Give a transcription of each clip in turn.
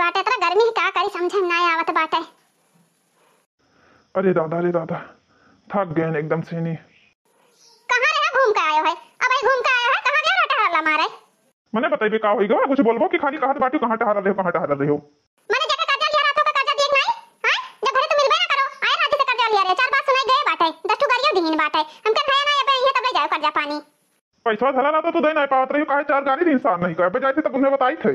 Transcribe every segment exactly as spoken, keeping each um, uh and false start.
बाटे इतना गर्मी है, का करी, समझे में ना आवत बाटे। अरे दादा, अरे दादा, थक गए एकदम से नी। कहाँ रहे घूम के आयो है? अब ही घूम के आयो है, कहाँ गए रहा टहरला मारे? मने बतइबे का होई गवा, कुछ बोलबो कि खाली कहत बाटू कहाँ टहरल रहो, कहाँ टहरल रहो? मने जेकर कर्जा लिया रहत हो, ओकर कर्जा दिए के नाई? हैं? जब घरे तो मिलबे ना करो, आए राजी से कर्जा लिया रहे, चार बात सुनाई गए बाटे, दस ठो गालियो दीहिन बाटे। हमके नया नया अबे इहे तब ले जाओ कर्जा पानी। पैसा धरा रहता तो दे नाई पावत रही, काहे चार गाली दिन सार नहीं कहे, अबे जाए थे तब उन्हें बताई थे।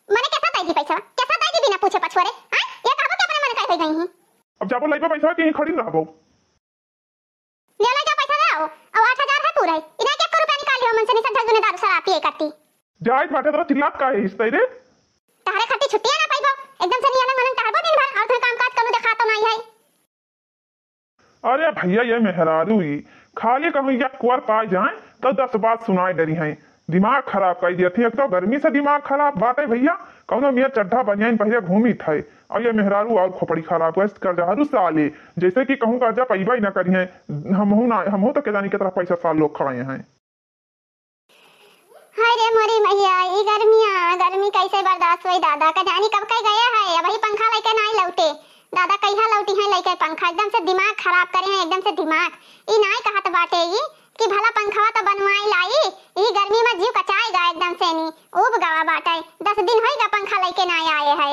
मने कैसा दे दी पैसा? कैसा दे दी बिना पूछे पछोरे? हैं? ये कहबो कि अपने मन का हो गई ही। अब जाबो लइबो पैसा कि यहीं खड़ी रहबो? ले लो, जा पैसा ले आओ। अब आठ हजार है पूरा है। इन्हें के एको रुपया निकाल लियो मन से, नहीं सब झगड़ू ने दारू शराब पिए करती। जाइत बाटे तो चिल्लात काहे हिस्से रे? तहरे खातिर छुट्टिया ना पाइबो। एकदम से नहीं अलग मलंग टहरबो दिन भर और तुम काम काज कनो देखा तो नहीं है। अरे भैया, ये मेहरारू ई खाली कहूँ एक कुआर पाए जाए तो दस बात सुनाए डरी हैं। दिमाग खराब कर दिया थी। एक तो गर्मी से दिमाग खराब बाटे भैया, कौनो मियाँ चड्ढा बनियाइन पहले घूमी थे। और ये मेहरारू और खोपड़ी खराब कर, कर्जहरू साले, जैसे कि कहूँ कर्जा पैबा ही ना करी हैं। हमहू ना, हमहू तो के जानी कितना पैसा साल लोग खाए हैं। हाय रे मोरी मैया, ई गर्मिया, गर्मी कैसे बर्दाश्त होई दादा, का जानी कब के गए है, अबही पंखा लेके नाई लौटे। दादा कहिया लौटी है लेके पंखा, एकदम से दिमाग खराब करे हैं, एकदम से दिमाग। ई नाई कहत बाटे ई कि भला पंखवा तो बनवाई लाई, ई गर्मी में जीव कचाई गा एकदम से नी, उब गवा बाटे, दस दिन होई गा पंखा लेके नाई आए है।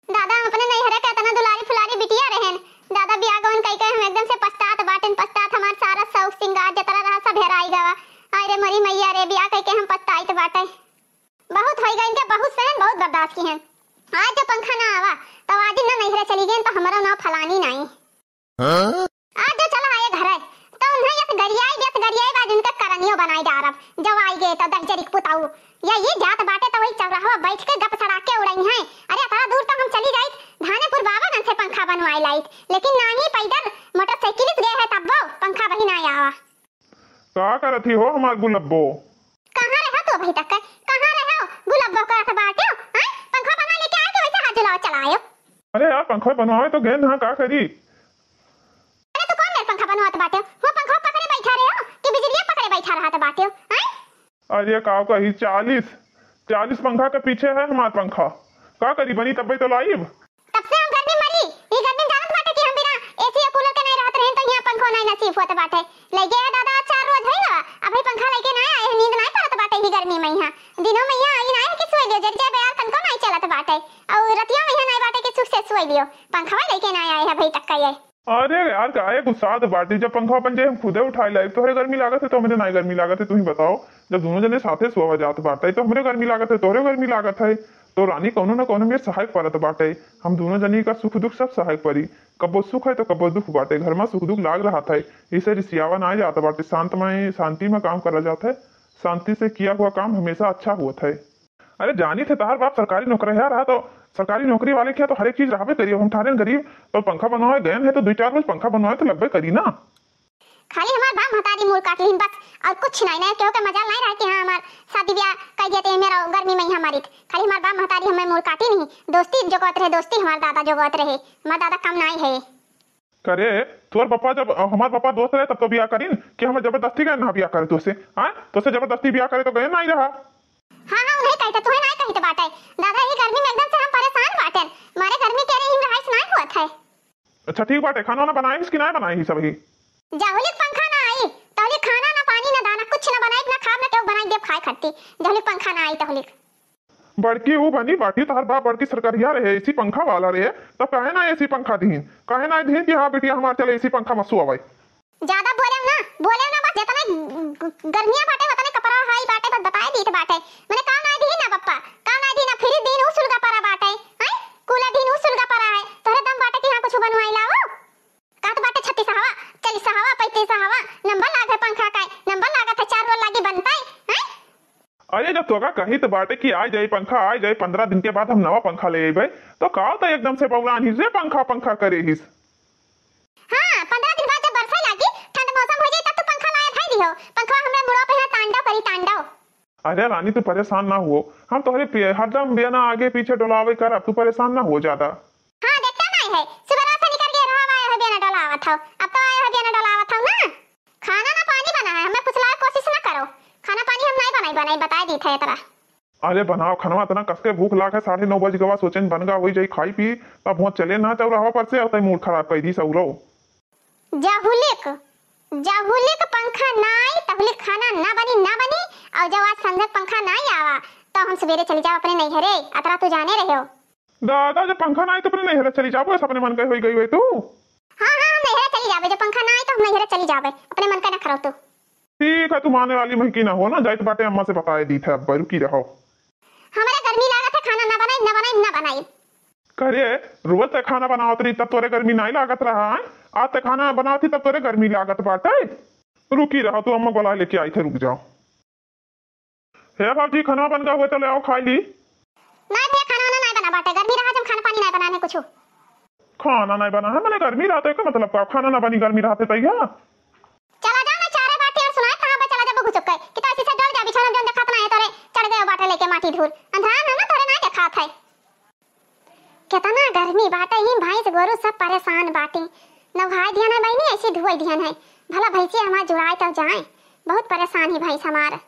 दादा, हम अपने नैहरे के इतना दुलारी फुलारी बिटिया रहेन। दादा, बियाह गवन कई के हम एकदम से पछतात बाटेन, पछतात। हमार सारा शौक सिंगार जतरा रहा, सब हेराई गवा। आय रे मोरी मैया रे, बियाह कई के हम पछताइत बाटे। बहुत होई गइन के, बहुत सहन, बहुत बर्दाश्त किहेन। आज जो पंखा ना आवा, तो आज न नैहरे चली गइन, तो हमरो नाव फलानी नाई। हाँ? आज जो चला आए घरे, तो उन्हें यस गरियाई, यस गरियाई बा जिनका करनियो बनाई डारब। जब आई गए तो दहिजरी के पुताऊ। या ये जात बाटे तो वही चौराहा बैठ के गप सड़ाक के उड़ई हैं। अरे अतरा दूर तो हम चली जाइत, धानेपुर बाबा गन से पंखा बनवाए लाइत, लेकिन नानी पैदल मोटरसाइकिल से गए है तब वो पंखा बही ना आवा। का करत ही हो हमार गुलब्बो? कहाँ रहो तू अभी तक? कहाँ रहो? गुलब्बो करत बाटे, हैं? पंखा बना लेके आए के वैसे हाथ झुलाओ चलायो। अरे यार, पंखा बनवावे तो गए ना, का करी? अरे तू कौन मेर पंखा बनवात बाटे? वो पंखा पकड़े बैठा रहे हो कि बिजलिया पकड़े बैठा रहत बाटे, हैं? अरे का कही, चालीस, चालीस पंखा के पीछे है हमार पंखा। का करी, बनी तब्बे तो लाइब। तब से हम गर्मी मरी, ई गर्मी जानत बाटे कि हम बिना एसी या कूलर के नहीं रहत रहेन, तो यहाँ पंखो नहीं नसीब होत बाटे। लगे है दादा, आज चार रोज है ना, अबही पंखा लेके ना आए, नींद नहीं पड़त बाटे ही गर्मी में यहाँ। दिनों में यहाँ आई नहीं कि सोई लियो, जर जाए बयार तनको नहीं चलत बाटे। और रतियों में यहाँ नहीं बाटे कि सुख से सोई लियो, पंखवा लेके ना आए है अबही तक का ये। अरे यार, काहे गुस्सात बाटी? जब पंखा अपन जे हम खुदे उठाए लाइब, तोहरे गर्मी लागत है तो हमरे नाई गर्मी लागत है? तू ही बताओ, जब दोनों जने साथे सोवा जात बाटे तो हमरे गर्मी लागत है, तोहरे गर्मी लागत है। तो रानी कौनो न कौनो मेर सहायक परत बाटे। हम दोनों जनी का सुख दुख सब सहायक परी। कब्बो सुख है तो कब्बो दुख बाटे, घर में सुख दुख लाग रहत है। इसे रिसियावा ना जात बाटे, शांतमय शांति में काम करा जात है। शांति से किया हुआ काम हमेशा अच्छा होत है। अरे जानी थे तहार बाप सरकारी नौकरिया रहा तो सरकारी नौकरी वाले क्या तो हर एक चीज रहबे करी। हम ठारेन गरीब, तो पंखा बनवाए गए हैं तो दो चार रोज पंखा बनवाए तो लगबे करी ना। खाली हमार बाप महतारी मूड़ काट लिहिन बस, और कुछ नहीं, नहीं केहू के मजाल नहीं रहा कि हाँ हमार शादी ब्याह कर दिया तो मेरा गर्मी में ही हमारी। खाली हमार बाप महतारी हमें मूड़ काटी नहीं, दोस्ती जोगत रहे, दोस्ती हमार दादा जोगत रहे, हमार दादा कम नहीं है। करे, तोर पापा जब, अ, हमार पापा दोस्त रहे तब तो बियाह करीन कि हमें जबरदस्ती के ना बियाह करे तोसे, हाँ? तोसे जबरदस्ती बियाह करे तो गए नहीं रहा। हाँ, हाँ, उन्हें कहित, तुहें नहीं कहित बाटे। दादा, ये गर्मी में एकदम से हम परेशान बाटेन। मारे गर्मी के रही रहाइश नहीं हुआ था। अच्छा ठीक बाटे, खाना वाना बनाइस कि नहीं बनाइस अबही? जहुलिक पंखा ना आई, तहुलिक खाना ना पानी ना दाना कुछ ना बनाई, ना खाब ना केहू बनाई देब खाए खट्टी। जहुलिक पंखा ना आई तहुलिक। बड़की ऊ बनी बाटी, तोहर बाप बड़की सरकरिया रहे, एसी पंखा वाला रहे, तब काहे ना एसी पंखा दिहिन? काहे ना दिहिन कि हाँ बिटिया हमार चले एसी पंखा में सुआवे? ज्यादा बोलेम ना, बोलेम ना, बस जितना ग-, ग-, गर्मिया बाटे, उतने कपड़ा हाई बाटे, बस बताए दीत बाटे। मने काम ना दिहिन ना पप्पा, काम ना दिहिन ना, फ्रिज दिहिन ऊ सुलगा परा बाटे, हैं? कूलर दिहिन ऊ सुलगा परा है, तोहरे दम बाटे कि हाँ कुछ बनवाई लाओ? कहत बाटे छत्तीस हवा, चालीस हवा, पैंतीस हवा, नंबर लाग है पंखा का, नंबर लागत है चार रोज लागी बनता है, हैं? अरे जब तोका कही तो बाटे कि आ जाई पंखा, आ जाई, पन्द्रह दिन के बाद हम नवा पंखा ले अइबे, तो का तो एकदम से बौलान हिस रे, पंखा पंखा करे हिस। हाँ, पन्द्रह दिन बाद जब बरसे लागी, ठंड मौसम हो जाई, तब तो पंखा लाए भाई दिहो। पंखा हमरे मुड़वा पे है तांडव करी, तांडव। अरे रानी, तू परेशान ना हुओ, हम तोहरे पे-, हरदम बेना आगे पीछे डोलावे करब, तू परेशान ना हुओ ज्यादा। हाँ, देखते नहीं है, सुबह से निकल के रहा है, बेना डोलावत हो, अब तो आए हो बेना डोलावत हो ना। खाना ना पानी बना है, हमें फुसलाए कोशिश ना करो, खाना पानी हम नहीं बनाई, बनाई बताए दी थे तेरा। अरे बनाओ खनवा, इतना कसके भूख लाग है, साढ़े नौ बज गवा, सोचेन बन गा होई जाई खाई पी, तब हुआ चले ना चौराहा पर से, अउ तई मूड खराब कइ दी सौरो। जहुलिक, जहुलिक पंखा नाई, तहुलिक खाना ना बनी, ना बनी। अउ जब आज संझक पंखा नाई आवा, तो हम सबेरे चली जाब अपने नैहरे, अतरा तू जाने रहे हो। दादा, जब पंखा नाई तो अपने नैहरे चली जाबो, ऐसा अपने मन के होई गई हुई तू। हाँ, हाँ, हम नैहरे चली जाबे, जब पंखा नाई तो हम नैहरे चली जाबे, अपने मन के ना करो तू। ठीक है, तू माने वाली महकी ना हो ना, जाइत बाटे अम्मा से बताए दीत है, अब रुकी रहो। हमरे गर्मी लागत है, खाना ना बनाई, ना बनाई, ना बनाई। करे, रोज ते खाना बनावत रही तब तोरे गर्मी नाई लागत रहा है, आज ते खाना बनावत ही तब तोरे गर्मी लागत बाटे। रुकी रहो, तू अम्मा बुला लेके आई थे, रुक जाओ। हे भौजी, खाना बन गा हुए तो ले आओ, खाई ली। नाई भैया, खाना वाना नाई बना बाटे, गर्मी रहा जब खाना पानी नाई बनाने कुछ। खाना नाई बना है, मने गर्मी रहते के मतलब का, खाना ना बनी गर्मी रहते तैया। चला जाओ ना, चारे बाटी और सुनाए कहाँ पे चला जाबो घुसुक के, कि तो ऐसे से डर जा, बिछौना जौन देखात ना है तोरे, चढ़ गए बाटे लेके माटी धूल, अंधार ना, ना तोरे ना देखात है। केतना गर्मी बाटे, ही भैंस गोरू सब परेशान बाटी, नहाई दिहन है बहिनी, ऐसे धुआई दिहन है, भला भैंसी हमार जुड़ाए तब जाए, बहुत परेशान ही भैंस हमार।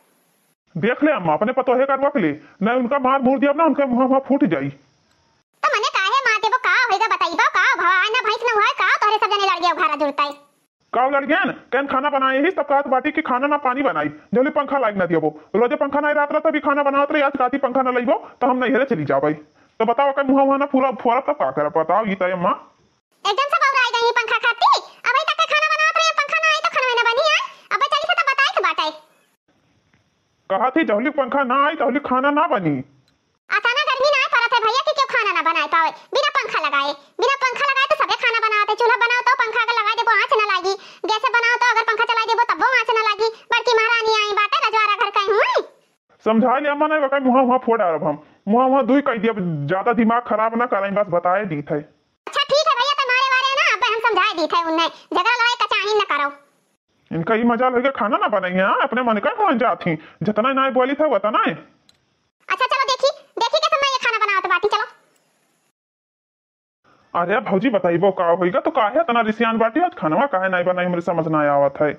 देख ले अम्मा, अपने पतोहे का रोक ले, नहीं उनका मार मूर दिया ना, उनका मुँह, मुँह फूट जाई। तो मने काहे मार देबो, का होइगा बताइबो, का भवा ना भैंस ना हुआ, का तोहरे सब जने लड़ गए घरा जुड़ताई। का लड़ गए न? कहन खाना बनाए ही, तब कहत बाटी कि खाना ना पानी बनाई, जल्दी पंखा लाइक ना दियबो। रोजे पंखा नहीं रात रहता भी खाना बनावत रही, आज कहती पंखा ना लइबो, तो हम नैहरे चली जाबे। तो बताओ, अगर मुँह हुआ ना पूरा फोड़ा तब का करब, बताओ ई तय अम्मा। एकदम से बौराई गई पंखा खाती, अबे तक के खाना बनावत रही, पंखा ना आई तो खाना ना बनी है, अबे चली से तब बताए के बाटे। कहा थी, जहुली पंखा ना आई, तहुली खाना ना बनी। अचानक गर्मी ना पड़त है भैया कि क्यों खाना ना बनाए पावे बिना पंखा लगाए। बिना पंखा लगाए तो सबे खाना बनावत है, चूल्हा बनाओ तो पंखा अगर लगाए देबो आँच ना लागी, गैस बनाओ तो अगर पंखा चलाए देबो तब्बो आँच ना लागी। बड़की महारानी आई बाटे, रजवाड़ा घर कहीं हुई। समझा लिया मने, वका मुँह, मुँह फोड़ डालब हम, मुँह, मुँह दुई कह दिया, ज्यादा दिमाग खराब ना कराई, बस बताए दीत है। अच्छा ठीक है भैया, तुम्हारे बारे ना अब हम समझाए दीत है उन्हें, झगड़ा लड़ाई कचाही ना करो। इनका ई मजाल होइगा, खाना ना बनाई है, हाँ? अपने मन का मान जात ही, जितना ना बोली था उतना है। अच्छा चलो देखी, देखी कैसे मैं ये खाना बनावत बाटी, चलो। अरे भौजी बताइबो का होइगा, तो काहे इतना रिसियान बाटी, आज खानवा काहे नहीं बनाई, हमरे समझ ना आवत है।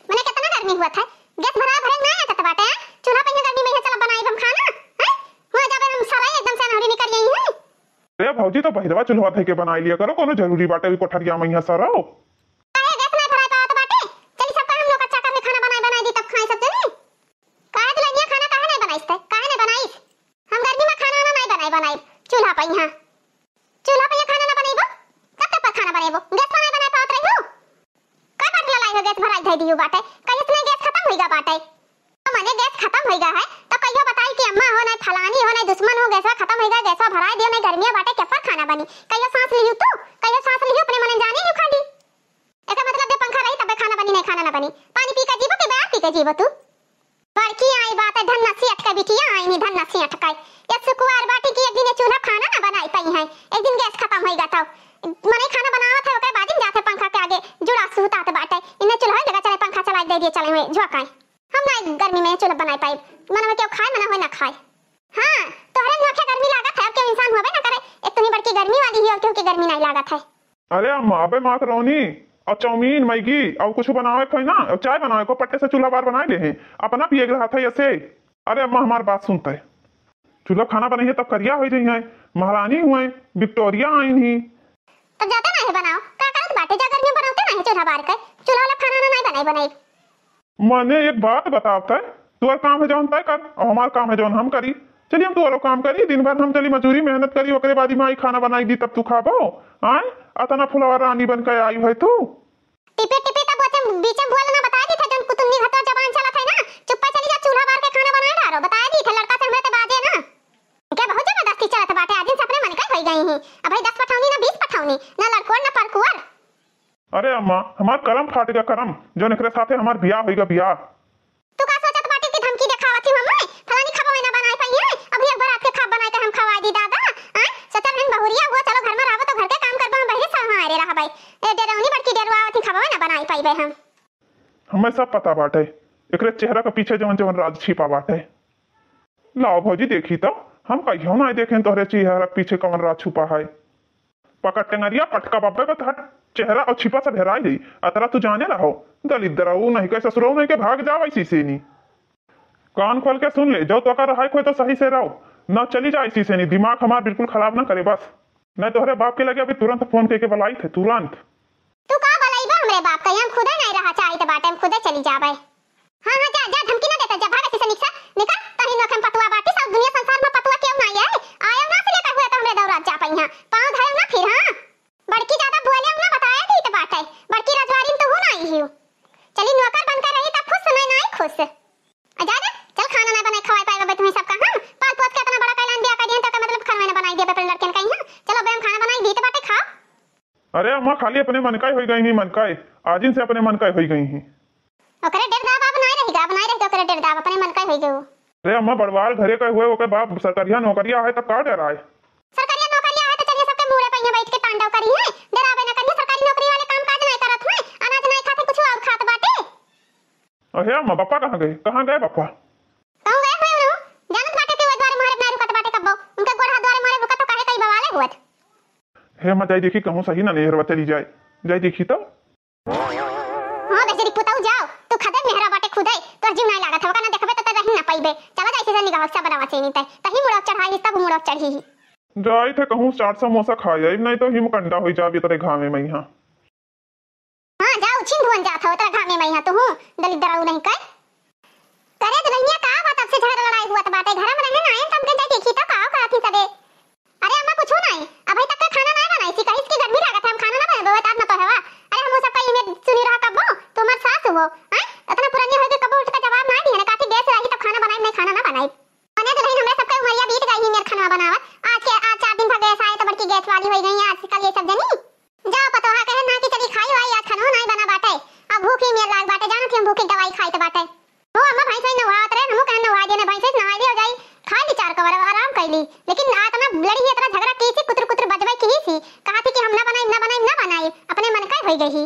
मने कितना गर्मी हुआ था, गैस भरा भरे ना आ जात बाटे, हाँ? चूल्हा पे गर्मी में है, चलो बनाई हम खाना, हैं? हुआ जाबे हम सराई एकदम से नहरी निकल गई हैं। अरे भौजी तो बहिरवा चूल्हा धई के बनाई लिया करो, कोनो जरूरी बाटे भी कोठरिया में यहाँ सरो। काहे गैस ना भराए पावत बाटे? चली सबका हम लोग अच्छा कर ले खाना बनाए, बनाए दी तब खाए सब जने। काहे दुल्हनिया खाना काहे नहीं बनाइस ते? काहे नहीं बनाइस? हम गर्मी में खाना वाना नहीं बनाए, बनाए चूल्हा पे यहाँ। चूल्हा पे यहाँ खाना ना बनेबो? कब तक पर खाना बनेबो? गैस पर नहीं बनाए पावत रही हो? का बात लाई हो गैस भराई धई दियो बाटे? कहिस नहीं गैस खत्म होइगा बाटे। तो मने गैस खत्म होइगा है तो कहियो बताई कि अम्मा हो नहीं फलानी हो नहीं दुश्मन हो गैस खत्म होइगा, गैस भराई दियो नहीं गर्मिया बाटे के पर खाना बनी? कहियो सांस लियो तू? कहियो सांस लियो अपने मने जाने लियो खाली। एकर मतलब जे पंखा रही तबे खाना बनी, नहीं खाना ना बनी। पानी पी के जीबो कि बयार पी के जीबो तू? बड़की आई बात है, धन नसी अटके बिटिया आई नहीं, धन नसी अटकाई। ये सुकुवार बाटी की एक दिन ये चूल्हा खाना ना बनाई पाई है, एक दिन गैस खत्म होइगा तो मने खाना बनावत है, ओकरे बाद में जाते पंखा के आगे जुड़ा सुहतात बाटे। इन्हें चूल्हा लगा चले, पंखा चला दे दिए, चले हुए झोंकाए। हम ना गर्मी में चूल्हा बनाई पाई, मन में क्यों खाए, मना हुए ना खाए। हाँ, तोहरे नोखे गर्मी लागत है, अब क्यों इंसान होबे ना करे, एक तुम्ही बड़की गर्मी वाली ही और क्यों की गर्मी नहीं लागत है। अरे अम्मा, अबे माकरोनी और चाउमीन, मैगी और कुछ बनावे को है ना, और चाय बनावे को, पट्टे से चूल्हा बार बनाए ले हैं, अपना पिए के रहा था ऐसे। अरे अम्मा, हमार बात सुनते है, चूल्हा खाना बने है तब करिया हो जाई है, महारानी हुए, विक्टोरिया आई नहीं। तब जाते नहीं बनाओ, का करत बाटे, जा गर्मी में बनाते नहीं चूल्हा बार के, चूल्हा वाला खाना ना नहीं बनाई बनाई। मने एक बात बतावत है, तोर काम है जौन तय कर, और हमार काम है जौन हम करी। चली हम तोरो काम करी, दिन भर हम चली मजूरी मेहनत करी, ओकरे बाद में आई खाना बनाई दी तब तू खाबो। आय, अतना फुलवा रानी बन के आई है तू। टिपे टिपे तब बचे बीच में बोल ना, बताए दी थे जौन कुतुन्नी भतवा जबान चलत है ना, चुप्पा चली जा चूल्हा बार के खाना बनाए डारो, बताए दी थे लड़का से हमरे ते बाजे ना। क्या बहुत जबरदस्ती चलत बाटे, आज इन सपने मन के होई गई ही। अब भाई दस पठौनी ना बीस पठौनी, ना लड़कोर ना परकुअर। अरे अम्मा, हमार करम फाट गया करम, जौन एकरे साथे हमार बियाह होइगा बियाह। तू का सोचत बाटे कि धमकी देखावत ही हमें? फलानी खाबो में ना बनाए पाई है, अभी एक बार आपके खाब बनाए के हम खवाए दी दादा। आय, सोचल हन बहुरिया हुआ, चलो घर में रहबो तो घर के काम करबो, हम बहरे संहारे रहबे। ए डेरौनी बड़की डेरवावत ही खाबो में ना बनाए पाइबे हम। हमें सब पता बाटे, एकरे चेहरा के पीछे जवन जवन राज छिपा बाटे। लाओ भौजी, देखी तो, हम कहियो ना देखें तोहरे चेहरा के पीछे कवन राज छुपा है। पकड़ टेंगरिया पटका बब्बे बत हट, चेहरा और छिपा सब हेराई जाई। अतरा तू जाने रहो, दलिद्दरा ऊ नहीं के ससुरो नहीं के भाग जावे सीसे नी। कान खोल के सुन ले, जो तोका रहाई खोए तो सही से रहो, न चली जा इसी से नहीं, दिमाग हमार बिल्कुल खराब न करे बस। नहीं तोहरे बाप के लगे अभी तुरंत फोन करके बुलाई थे, तुरंत। तू का बलइबा हमरे बाप का? हम खुदे नहीं रहा चाहित बाटे, हम खुदे चली जाबे। हाँ, हाँ, जा, जा, धमकी ना देता, जा, भाग ऐसे से निकसा, निकल, तही नोखे में पतुआ बाटी, सब दुनिया संसार में पतुआ केहू नहीं है, आयो ना से लेकर हुए तो हमरे दौरात जा पइहाँ, पाँव धरे ना फिर, हाँ। बड़की ज्यादा बोले ना बताया थी तो बाटे, बड़की रजवारी में तो हूँ नहीं हियो। चली नौकर बनकर रही तब खुश, नहीं, नहीं खुश। आ जा, जा, चल खाना नहीं बनाए खवाए पाए बे तुम्हें सबका, हम पाल पोस के इतना बड़ा कैलान बिया कर दिए तो का मतलब खाना नहीं बनाई दिया बे अपने लड़कन का ही, हाँ? चलो बे हम खाना बनाई दी तो बाटे खाओ। अरे अम्मा, खाली अपने मन का ही होई गई नहीं, मन का ही। आजिन से अपने मन का ही होई गई ही। ओकरे डेर दाब अब नाय रही, अब नाय रही तो ओकरे डेर दाब अपने मन का ही होई गयो। अरे अम्मा, बड़वार घरे का हुए, ओके बाप सरकरिया नौकरिया है, तब का डर आए? सरकरिया नौकरिया है तो चलिए सबके मूड़े पे यहाँ बैठ के तांडव करी है, डरावे ना करिए, सरकारी नौकरी वाले काम काज नहीं करत हुए, अनाज नहीं खाते, कुछ और खात बाटे। अरे अम्मा, पापा कहाँ गए, कहाँ गए पापा? कहूँ गए हुए उन्हों, जानत बाटे कि वो द्वारे मारे ना रुकत बाटे कब्बो, उनके गोड़ हाथ द्वारे मारे रुकत तो काहे कई बवाले हुआ। हे अम्मा, जाई देखी कहूँ सही ना नैहरवा चली जाए, जाई देखी तो। हाँ बेचारी पुताऊ जाओ, तू खदे मेहरा बाटे खुदे, तोर जीव नहीं लागत हवा का ना देखबे तो ते रही ना पाइबे। चला जाई से निगाह से बनावा से नहीं ते, तही मुड़ा चढ़ाई तब मुड़ा चढ़ी ही। जाई थे कहूँ चाट समोसा खा जाई, नहीं तो हिम कंडा होई जाबे तेरे घामे में यहाँ। हाँ जाओ छिन भुवन जात हो तेरा घामे में यहाँ तू हूँ दलिद्दराऊ नहीं कर। करे दुल्हनिया का बात अब से झगड़ा लड़ाई हुआ बाटे, घर में रहने ना आए, तब के जाई देखी तो का करत ही सबे। अरे अम्मा, कुछू नहीं, अभी तक का खाना नहीं बनाई थी, कहिस कि गर्मी लागत है, हम खाना ना बनाबे, बता ना तो हवा। अरे हम सब का इमे सुनी रहा कब्बो, तू हमार सास हो, हैं? इतना पुरानी हो गई, कब्बो उठ के जवाब नहीं दिहन, काठी गैस रही तब खाना बनाई, नहीं खाना ना बनाई। अने दुल्हन, हमरा सबके उमरिया बीत गई ही मेर खाना बनावत, आज के, आज चार दिन भर गैस आए तो बड़की गैस वाली हो गई है आजकल ये सब जनी। जा पतोहा कहे ना कि चली खाई वाई, आज खाना नहीं बना बाटे, अब भूख ही मेर लाग बाटे, जानो कि हम भूख की दवाई खाई तो बाटे। हो अम्मा, भैंस वही नहावत रहे, हमहू कहन नहा देने, भैंस वही नहाई ले हो जाई, खा ली चार कवर, आराम कर ली। लेकिन आ इतना लड़ी ही, इतना झगड़ा की थी, कुतर कुतर बजवाई की ही थी, कहा थी कि हम ना बनाई, ना बनाई, ना बनाई, अपने मन का होई गई ही।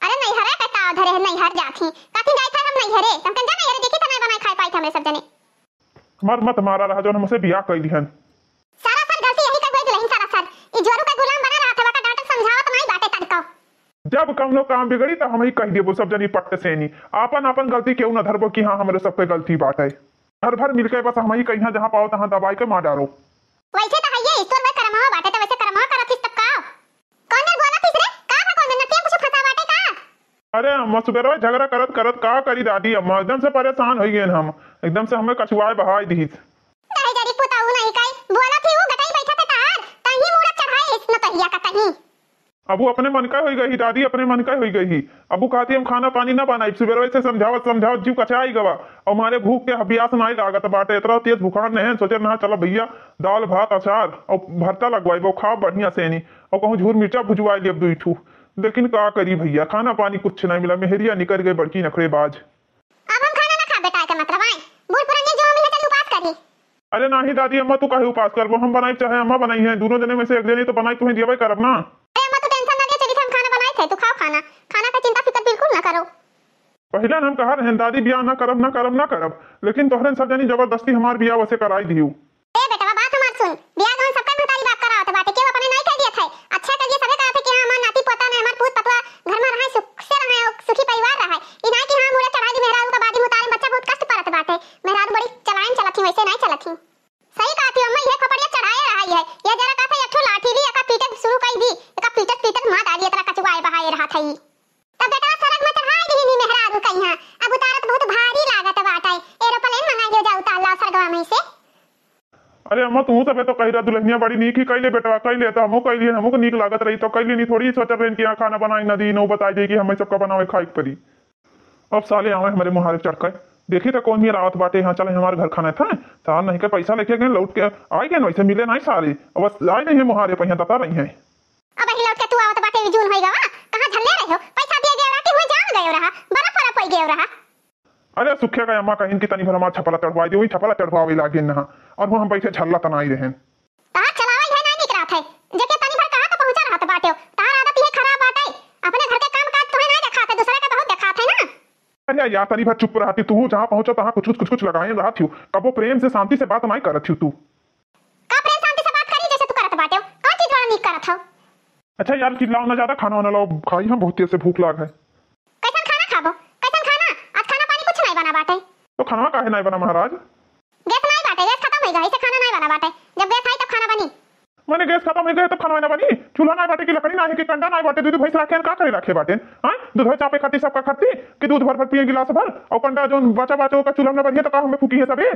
अरे नैहरे के ताव धरे है, नैहर जात ही, काथी जाई था हम नैहरे, तुम कन जा नैहरे, देखी था नहीं बनाई खाई पाई था हमरे सब जने। हमार मत मारा रहा, जौन हमसे बियाह कइली हन। सारा साल गलती यही कर हुए दुल्हन, सारा साल। ई जोरू का गुलाम बना रहा था, का डांटत समझावत नहीं बाटे तनको। जब कौनो काम बिगड़ी, तो हम ही कह देबो सब जनी पट्ट से नी। आपन, आपन गलती केहू न धरबो कि हाँ, हमरे सबके गलती बाटे। घर भर मिलके बस हम ही कहिया जहाँ पाओ, तहाँ दबाई के मार डारो। वैसे तो है ये, ईश्वर में करमावा बाटे, तो वैसे करमावा करत हिस तब का? कौन मेर बोलत हिस रे? का भा कौन मेर नटिया कुछ फंसा बाटे का? अरे अम्मा, सुबेरवा झगड़ा करत करत का करी दादी अम्मा, एकदम से परेशान होइ गएन हम, एकदम से हमें कछुआए बहाई दिहिस। काहे जरी पुताऊ नहीं काई बोलत ही, ऊ गटाई बैठा थे तार, तहीं मूड़ा चढ़ाए इस नतहिया का तहीं। अब वो अपने मन का होई गई दादी, अपने मन का होई गई। अब वो कहती हम खाना पानी ना बनाई, सुबेरवा से समझावत समझावत जीव कचाई गवा, और मारे भूख के हबियास नाई लागत बाटे, इतना तेज भुखान नहीं, सोचे ना चलो भैया दाल भात अचार और भरता लगवाई, वो खाओ बढ़िया से नहीं। और कहूँ झूर मिर्चा भुजवाई लेब दुई ठू, लेकिन का करी भैया, खाना पानी कुछ नहीं मिला, मेहरिया निकल गई बड़की नखरेबाज। अब हम खाना ना खा बेटा, के मतलब आए बूढ़ पुराने जो हम यहाँ चल उपास करी। अरे नाही दादी अम्मा, तू काहे उपास करबो, हम बनाई चाहे अम्मा बनाई है, दोनों जने में से एक जने तो बनाई तुम्हें दियाबे करब ना। अरे अम्मा तू टेंशन ना ले, चली हम खाना बनाई थे, तू खाओ खाना, खाना का चिंता फिकर बिल्कुल ना करो। पहले हम कहा रहे दादी बियाह ना करब, ना करब, ना करब, लेकिन तोहरे सब जनी जबरदस्ती हमार बियाह वैसे कराई दियो। ए बेटवा, बात हमार सुन। बियाह गवन सबका महतारी बाप करावत बाटे, केहू अपने नाई कह दियत है। अच्छा कहिए सबे कहत है कि हाँ, हमार नाती पोता ने, हमार पूत पतवा घर में रहे, सुख से रहे, सुखी परिवार रहे। ई नाई कि हाँ, मूड़ा चढ़ा दी मेहरारू का बादी मुतारे बच्चा बहुत कष्ट परत बाटे। मेहरारू बड़ी चलायन चलत ही, वैसे नाई चलत ही। सही कहत ही अम्मा, ये खपड़िया चढ़ाए रहा है। ये जरा कहत है एक ठो लाठी ली, एका पीटे शुरू कई दी, एका पीटत पीटत मार डाली, इतना कचुआए बहाए रहा था ई। तब बेटा सरग में चढ़ाई दिहिनी मेहरारू कइहाँ। अब उतारत बहुत भारी लागत बाटे। एरोप्लेन मंगाई ले जाऊ ताला सरगवा में से। अरे अम्मा, तू सबे तो कही रहा दुल्हनिया बड़ी नीक ही कइले बेटवा, कइले तो हमहू कइली, हमहू को नीक लागत रही तो कइली, नहीं थोड़ी सोचत रहन कि यहाँ खाना बनाई ना दी, नौ बताई दे कि हमें सबका बनावे खाए के पड़ी। अब साले आवे हमारे मुहारे चढ़ के, देखी तो कौन मेर आवत बाटे यहाँ, चले हमारे घर खाना था, साल नहीं के पैसा लेके गए, लौट के आए गए, वैसे मिले नहीं साले, अब बस आए नहीं है मुहारे पे, यहाँ तता रही है। अब ही लौट के तू आवत बाटे, ई जून होई गवा, कहाँ झल्ले रहे हो? पैसा दिए गए रहा कि हुए जान गए रहा, बड़ा फरक होई गए रहा। अरे सुखिया का अम्मा कहिन कि तनी भर हमार छपला चढ़वाई दे, वही छपला चढ़वावे लागे ना, और वो हम बैठे झल्ला तनाई रहन। तहार चलावा इहे ना निक रहत है, जेके तनी भर कहा तो पहुँचा रहत बाटे, तहार आदत इहे खराब बाटे, अपने घर के काम काज तोहे ना देखात है, दूसरा के बहुत देखात है ना। अरे यार, तनी भर चुप रहती तू, जहाँ पहुँचो तहाँ कुछ कुछ कुछ कुछ लगाए रहत हो, कबो प्रेम से शांति से बात नहीं करत हो तू। का प्रेम शांति से बात करी जैसे तू करत बाटे? कौन चीज वाला नीक करत हो? अच्छा यार, चिल्लाओ ना ज्यादा, खाना वाना लाओ, खाई हम बहुत तेज से भूख लाग है। कैसन खाना खाबो? कैसन खाना? आज खाना पानी कुछ नहीं बना बाटे। तो खाना काहे नाई बना महाराज? गैस नाई बाटे, गैस खतम होइ गए, इसे खाना नाई बना बाटे। जब गैस आई तब खाना बनी। मने गैस खतम होइ गए तब खाना ना बनी? चूल्हा नाई बाटे कि लकड़ी नाई है कि कंडा नाई बाटे? दूध भैंस राखे हैं, का करे राखे बाटे? हाँ, दूध चापे खाती सबका खाती कि दूध भर भर पिए गिलास भर, और कंडा जोन बचा बाटे ओका चूल्हा में ना बनिए तो का हमें फूकी है सबे?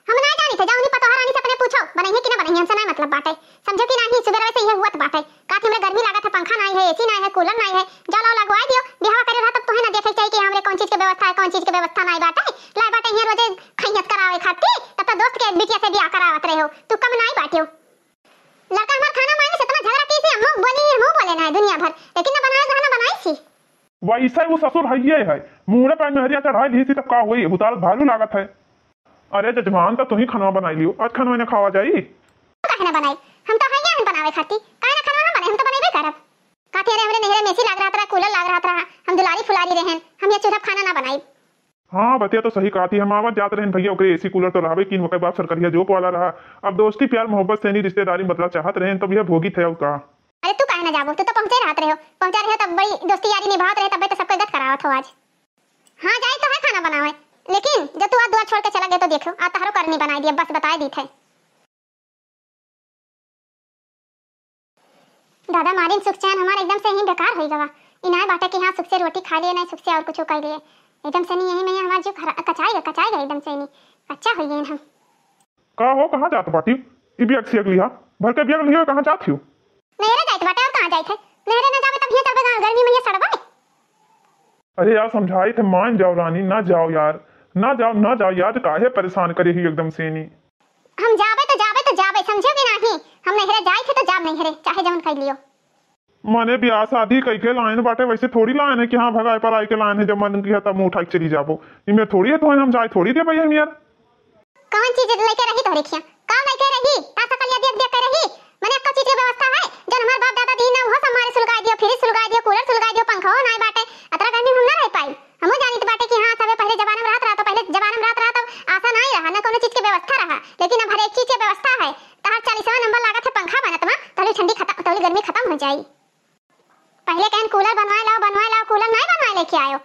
हम ना जानी थे, जाओ उन्हीं पतोहा रानी से अपने पूछो, बनाई है कि ना बनाई है, हमसे ना मतलब बाटे। समझो कि नाही, सुबह से ये हुआ तो बाटे। का थी हमरे गर्मी लागत है, पंखा नाही है, एसी नाही है, कूलर नाही है, जाओ लाओ लगवाई दियो। बिहावा करे रहा तब तोहे ना देखे चाहिए कि हमरे कौन चीज के व्यवस्था है, कौन चीज के व्यवस्था नाही बाटे। लाए बाटे यहाँ रोजे खैयत करावे खाती, तब तो दोस्त के बिटिया से बियाह करावत रहे हो, तू कम नाही बाटियो। लड़का हमार खाना मांगे से इतना झगड़ा की से, हम बोली, हम बोले ना है दुनिया भर, लेकिन ना बनाए रहा ना बनाई सी। वैसे वो ससुर हइये है, मूड़े पे मेहरिया चढ़ाई ली सी तब का हुई, हुताल भालू लागत है। अरे जजमान, तो तू ही खाना बनाई लियो, आज खाना ना खावा जाई। काहे ना बनाई, हम तो हइये हन बनावे खाती, काहे ना खाना हम बनाई, हम तो बनइबे करब। काथे रे हमरे नहरे में एसी लाग रहत रहा, कूलर लाग रहत रहा, हम दुलारी फुलारी रहन, हम ये चूल्हा खाना ना बनाई। हाँ, बतिया तो सही कहा थी। हम आवत जात रहन भैया, ओकरे एसी कूलर तो रहबे कीन, ओकर बाप सरकरिया जॉब वाला रहा। अब दोस्ती प्यार मोहब्बत से नहीं, रिश्तेदारी में बदलाव चाहत रहन, तब यह भोगित है और का। अरे तू काहे ना जाबो, तू तो पहुँचे रहत रहे हो, पहुँचा रहे हो तब बड़ी दोस्ती यारी निभावत रहे, तब तो सबको गत करावत हो आज। हाँ, जाई तो है खाना बनावे, लेकिन जब तू आज दुआ छोड़ के चला गया तो देखो, आज तहरो करनी बनाई दिया, बस बताए दी थे। दादा मारिन, सुख चैन हमार एकदम से ही बेकार होई गवा। इनाय बाटे कि हाँ, सुख से रोटी खा लिए, नहीं सुख से और कुछ कर लिए। एकदम से नहीं, यही में हमार जीव खरा-, कचाई गए, कचाई गए एकदम से नहीं। अच्छा होई गए हम। का हो, कहाँ जात बाटी? ई बियग सियग लिहा, भर के बियग लिहो, कहाँ जात हियो? नहरे जाइत बाटे, और कहाँ जाइत है? नहरे ना जाबे तब हियाँ चलबे, गाँव गर्मी में हियाँ सड़बे। अरे यार, समझाई थे, मान जाओ रानी, ना जाओ यार, ना जाओ, ना जाओ यार, काहे परेशान करे ही एकदम से नी? हम जाबे तो जाबे तो जाबे, समझो कि नाही? हम नहरे जाई थे तो जाब नहरे, चाहे जवन कर लियो। मने बियाह शादी कई के लाइन बाटे, वैसे थोड़ी लाइन है कि हाँ भगाए पर आई के लाइन है, जब मन किया तब मुँह उठा के चली जाबो। इमे थोड़ी है तो हम जाए थोड़ी दे भाई हम यार। कौन चीज लेके रही तोहरे खिया? का लेके रही? का सकलिया देख देख के रही? मने एको चीज के व्यवस्था है? जौन हमार बाप दादा दीन ना, उहो सब मारे सुलगाए दियो, फ्रिज सुलगाए दियो, कूलर सुलगाए दियो, पंखो नाय बाटे। अतरा गर्मी में हम ना रह पाई। हमहू जानित बाटे कि हाँ, सबे पहले जमाना में रहत रहा, तो पहले जमाना में रहत रहा, तब आसा नाय रहा, ना कोनो चीज के व्यवस्था रहा। लेकिन अब हर एक चीज के व्यवस्था है। तहार चालीसवाँ नंबर लागत है पंखा बनत मा, तहली ठंडी खतम, तहली गर्मी खतम हो जाई। पहले कहन कूलर बनवाए लाओ, बनवाए लाओ, कूलर नाय बनवाए लेके आयो।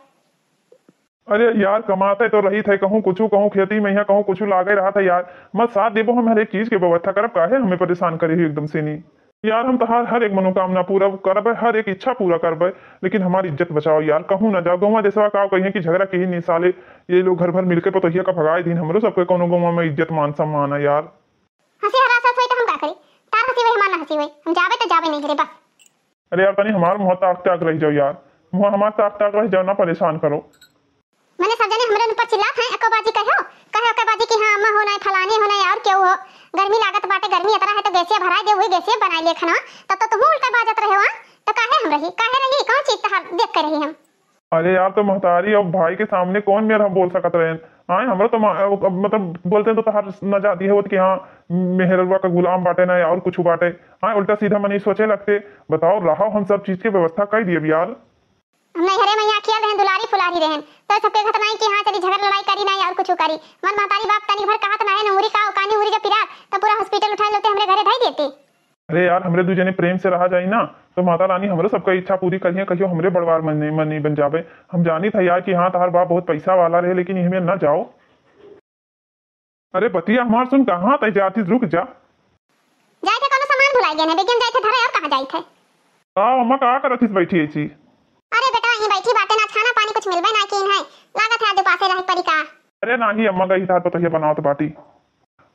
अरे यार, कमाते तो रही थे, कहूँ कुछ, कहूँ खेती में, यहाँ कहूँ कुछ लागे रहा था यार। मत साथ देबो, हम हर एक चीज के व्यवस्था करब, काहे हमें परेशान करे ही एकदम से नी? यार, हम तहार हर एक मनोकामना पूरा करबे, हर एक इच्छा पूरा करबे, लेकिन हमारी इज्जत बचाओ यार, कहूँ ना जाओ। गौवा देशवा का कहिए कि झगड़ा की ही नी साले, ये लोग घर भर मिलके पतोहिया का भगाए दिन, हमरो सबके कोनो गौवा में इज्जत मान सम्मान है यार। हंसी हरासत होई तो हम का करी? तार हंसी होई, हमार ना हंसी होई, हम जाबे तो जाबे नहीं रे बस। अरे यार, तनी हमार मुँह ताक ताक रह जाओ यार, मुँह हमार ताक ताक रह जाओ, ना परेशान करो। मने सब जने हमरे ऊपर चिल्लात हैं, एको बाजी कहो, कहे एको बाजी कि हाँ अम्मा हो ना, फलाने हो ना, और क्यों हो, गर्मी लागत बाटे, गर्मी इतना है तो गैसिया भराए दे, वही गैसिया बनाए लिए खाना, तब तो तुम उल्टा बाजत रहे हो, हाँ? तो काहे हम रही, काहे रही, कौन चीज तहार देख के रही हम? अरे यार, तो महतारी और भाई के सामने कौन मेर हम बोल सकत रहे? आए, हमरा तो मा-, अब मतलब बोलते तो तहार न जाती है वो कि हाँ, मेहरवा का गुलाम बाटे ना और कुछ बाटे। आए, उल्टा सीधा मनी सोचे लगते। बताओ, रहो, हम सब चीज के व्यवस्था कर दिए यार। हम नैहरे में यहाँ खेल रहन, दुलारी फुलारी रहन, तो सबके घत नाई कि हाँ चली झगड़ लड़ाई करी नाई और कुछ करी। मन महतारी बाप तनी भर कहत ना है, नमुरी का ओकानी उरी जब पिरात, तो पूरा हॉस्पिटल उठाए लेते, हमरे घरे ढाई देते। अरे यार, हमरे दू जने प्रेम से रहा जाई ना, तो माता रानी हमरो सबका इच्छा पूरी करिहे, कहियो हमरे बड़वार मन नहीं, मन नहीं बन जावे। हम जानी था यार कि हाँ, तहार बाप बहुत पैसा वाला रहे, लेकिन इहमें ना जाओ। अरे बतिया हमार सुन, कहाँ तय जाती, रुक जा। जाए थे कोनो सामान भुलाई गए हैं, बेगियन जाए थे धरे और कहाँ जाए थे? का अम्मा का करत हिस बैठी ऐसी? अरे बेटा, यहीं बैठी बाटे ना, खाना पानी कुछ मिलबे ना कीन है, लागत है आज उपासे रहे परी का। अरे नाही अम्मा, गई था पतोहिया बनावत बाटी।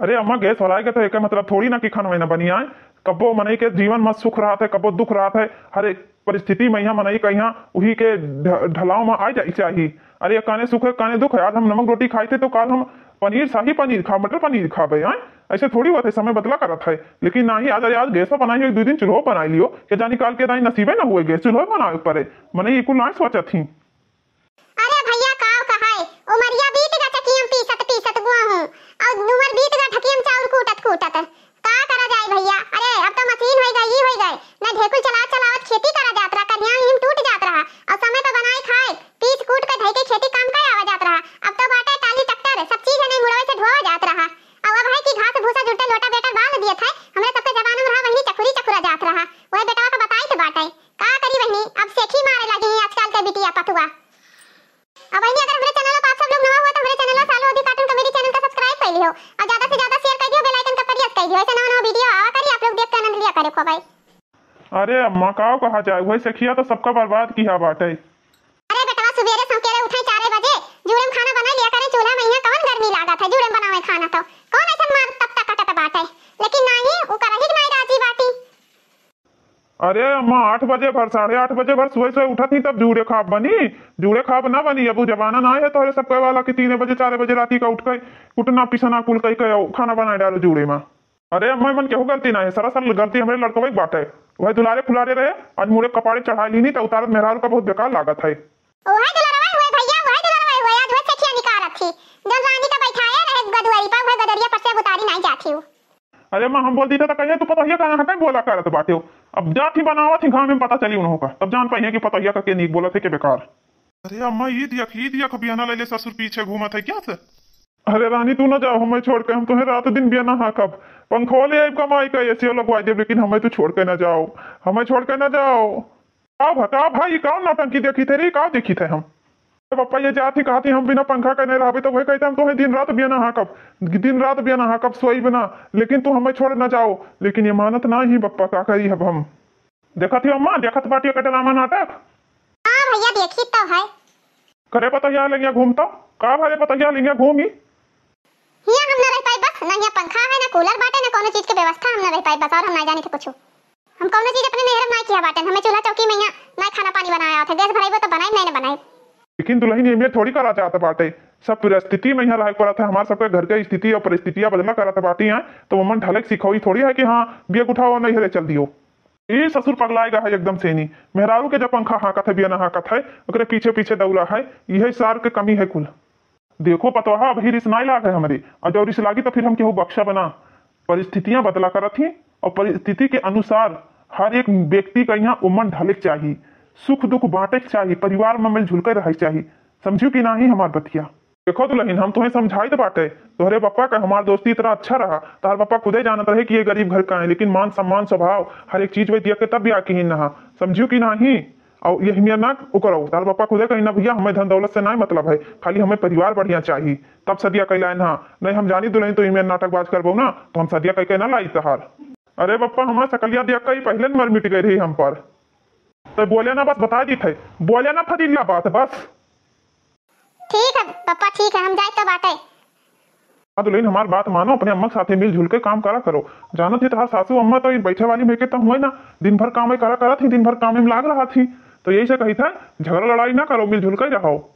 अरे अम्मा, गैस वाला आएगा तो एक मतलब थोड़ी ना कि खाना वाना बनी आए। कब्बो मनई के जीवन में सुख रहत है, कब्बो दुख रहत है। हर एक परिस्थिति में यहाँ मनई कहिया उही के ढ-, ढलाव में आ जाए चाहिए। अरे, एक काने सुख है, एक काने दुख है। आज हम नमक रोटी खाई थे तो काल हम पनीर, शाही पनीर खा, मटर पनीर खाबे, आए? ऐसे थोड़ी होत है, समय बदला करत है। लेकिन नाही, आज, अरे, आज गैस पर बनाई हो, एक दो दिन चूल्हो बनाई लियो, के जानी काल के दाई नसीबे ना हुए गैस चूल्हो बनावे पड़े। मनई ई कुल नाही सोचत ही। अरे भैया, काव कहाय, उमरिया बीत गा चकियम पीसत पीसत गुआ हूँ, और उमर बीत गा ढकियम चाउर कूटत कूटत। का करा जाए भैया, अरे अब तो मशीन होई गई, ई होई गए, न ढेकुल चला चलावत खेती करा जात रहा, करिया हिम टूट जात रहा, और समय पे बनाए खाए, पीस कूट के धई के खेती काम करे आवा जात रहा। अब तो बाटे टाली ट्रैक्टर, सब चीज है नहीं मुड़वे से ढोवा जात रहा। और अब है कि घास भूसा जुटे लोटा बेटा बाल दिए थे, हमरे सबके जमाना में रहा वही चकुरी चकुरा जात रहा, वही बेटवा का बताई के बाटे। का करी बहनी, अब सेखी मारे लगी हैं आजकल के बिटिया पतुआ। अब बहनी, अगर हमरे चैनल पर आप सब लोग नवा हुआ तो हमरे चैनल साल जैसे नवा नवा वीडियो आवा करी, आप लोग देख के आनंद लिया करे खूब। अरे अम्मा, काव कहा जाए, वही सखिया तो सबका बर्बाद किहा बाटे। अरे बेटवा, सुबेरे संकेरे उठे चारे बजे, जूड़े में खाना बनाई लिया करे चूल्हा में। यहाँ कौन गर्मी लागत है जूड़े में बनावे खाना, तो कौन ऐसन मार तपता कटत बाटे, लेकिन नाही, उ करही के नाही राजी बाटी। अरे अम्मा, आठ बजे भर, साढ़े आठ बजे भर सोए सोए उठत ही, तब जूड़े खाब बनी? जूड़े खाब ना बनी। अब उ जमाना ना है तोहरे सब कहे वाला कि तीन बजे चार बजे राती का उठ के कुटना पिसना कुल कई के खाना बनाए डालो जूड़े में। अरे अम्मा, मन केहू गलती ना है, सरासर गलती हमरे लड़कवे के बाटे। वह दुलारे फुलारे रहे, आज मुड़े कपाड़े चढ़ा लीनी, त उतारत मेहरारू का बहुत बेकार लागत है। ओहे दुलरवा हुए भैया, ओहे दुलरवा हुए, आज वह सखिया निकारत थी। जौन रानी का बैठाए रहे गदुआरी पर, वह गदरिया पर से अब उतारी नहीं जाती हूँ। अरे अम्मा, हम बोल दी था तो कहिए तू पतोहिया का हटे बोला करत बाटे हो। अब जात ही बनावत ही घाम में पता चली उन्हों का, तब जान पाइए कि पतोहिया का के नीक बोलत है के बेकार। अरे अम्मा, ई दियख, ई दियख, बियाना लैले ससुर पीछे घूमत है क्या से? अरे रानी, तू ना जाओ हमें छोड़ के, हम तुम्हें रात दिन बियाना हाँकब, पंखो ले आइब कमाई का, एसीओ लगवाई देब, लेकिन हमें तू छोड़ के ना जाओ, हमें छोड़ के ना जाओ। का भा, का भाई, का नौटंकी देखी थे रे, का देखी थे हम? अरे पप्पा, ये जात ही कहत ही हम बिना पंखा के नहीं रहबे, तो वही कहते हम तुम्हें दिन रात बियाना हाँकब, दिन रात बियाना हाँकब, सोई बिना, लेकिन तू हमें छोड़ ना जाओ। लेकिन ये मानत ना ही पप्पा, का करी अब हम? देखत ही अम्मा, देखत बाटी का ड्रामा नाटक। हाँ भैया, देखी तो है। करे पतोहिया लंगिया घूमता, का भरे पतोहिया लंगिया घूमी? हियाँ हम न रह पाई बस, ना हियाँ पंखा है, ना कूलर बाटे, ना कोनो चीज के व्यवस्था, हम न रह पाई बस, और हम ना जानी थे कुछ। हम कोनो चीज अपने नैहर में ना किया बाटे, हमें चूल्हा चौकी में यहाँ ना खाना पानी बनाया होते, गैस भराइबो तो बनाई, नहीं ना बनाई। लेकिन दुल्हन ये में थोड़ी करा चाहत बाटे, सब परिस्थिति में यहाँ रहे पड़त है, हमार सबके घर के स्थिति और परिस्थितियाँ बदला करत बाटी हैं, तो मन ढले के सिखोई थोड़ी है कि हाँ, बिया उठाओ, नैहरे चल दियो। ई ससुर पगलाए गा है एकदम से नी। मेहरारू के जब पंखा हाँकत है, बिया ना हाँकत है, ओकरे पीछे पीछे दौड़ा है, यही सार के कमी है कुल। देखो पतोहा, अभी रिस नाई लाग है हमरे, और जब रिस लागी तो फिर हम केहू बक्सा बना। परिस्थितियाँ बदला करत ही, और परिस्थिति के अनुसार हर एक व्यक्ति का यहाँ उमन ढले के चाही, सुख दुख बांटे के चाही, परिवार में मिलजुल के रहे के चाही। समझियो कि नाही हमार बतिया? देखो दुल्हन, हम तुम्हें समझाइत बाटे, तोहरे पप्पा का हमार दोस्ती इतना अच्छा रहा, तोहर पप्पा खुदे जानत रहे कि ये गरीब घर का है, लेकिन मान सम्मान स्वभाव हर एक चीज वही दिया के तब ब्याह किहिन नहा, समझियो कि नाही? और यही मेर ना उकरो, तोहर पप्पा खुदे कहीं ना, भैया हमें धन दौलत से ना मतलब है, खाली हमें परिवार बढ़िया चाहिए, तब सदिया कैलाए ना। नहीं हम जानी दुल्हन तो इमेर नाटकबाज करबो ना, तो हम सदिया कह के ना लाई तहार। अरे पप्पा, हमार सकलिया दिया कई पहले न मर मिट गए रही हम पर। तो बोले ना, बस बता दी थे, बोले ना फजीला बात बस। ठीक है पप्पा, ठीक है, हम जाए तो बाटे। हाँ दुल्हन, हमार बात मानो, अपने अम्मा के साथे मिलजुल के काम करा करो। जानत ही तहार सासू अम्मा तो इन बैठे वाली में के तो हुए ना, दिन भर काम करा करत ही, दिन भर काम में लाग रहा थी। तो यही से कही था, झगड़ा लड़ाई ना करो, मिलजुल के रहो।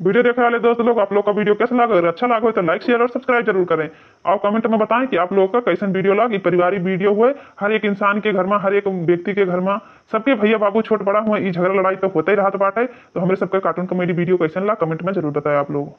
वीडियो देखने वाले दोस्त लोग, आप लोग का वीडियो कैसा लगा? अगर अच्छा लगा हो तो लाइक, शेयर और सब्सक्राइब जरूर करें। और कमेंट में बताएं कि आप लोगों का कैसन वीडियो लगा। ई पारिवारिक वीडियो हुए, हर एक इंसान के घर में, हर एक व्यक्ति के घर में, सबके भैया बाबू छोट बड़ा हुए, ई झगड़ा लड़ाई तो होते ही रहत बाटे। तो हमरे सबके कार्टून कॉमेडी वीडियो कैसन लगा, कमेंट में जरूर बताएं आप लोग।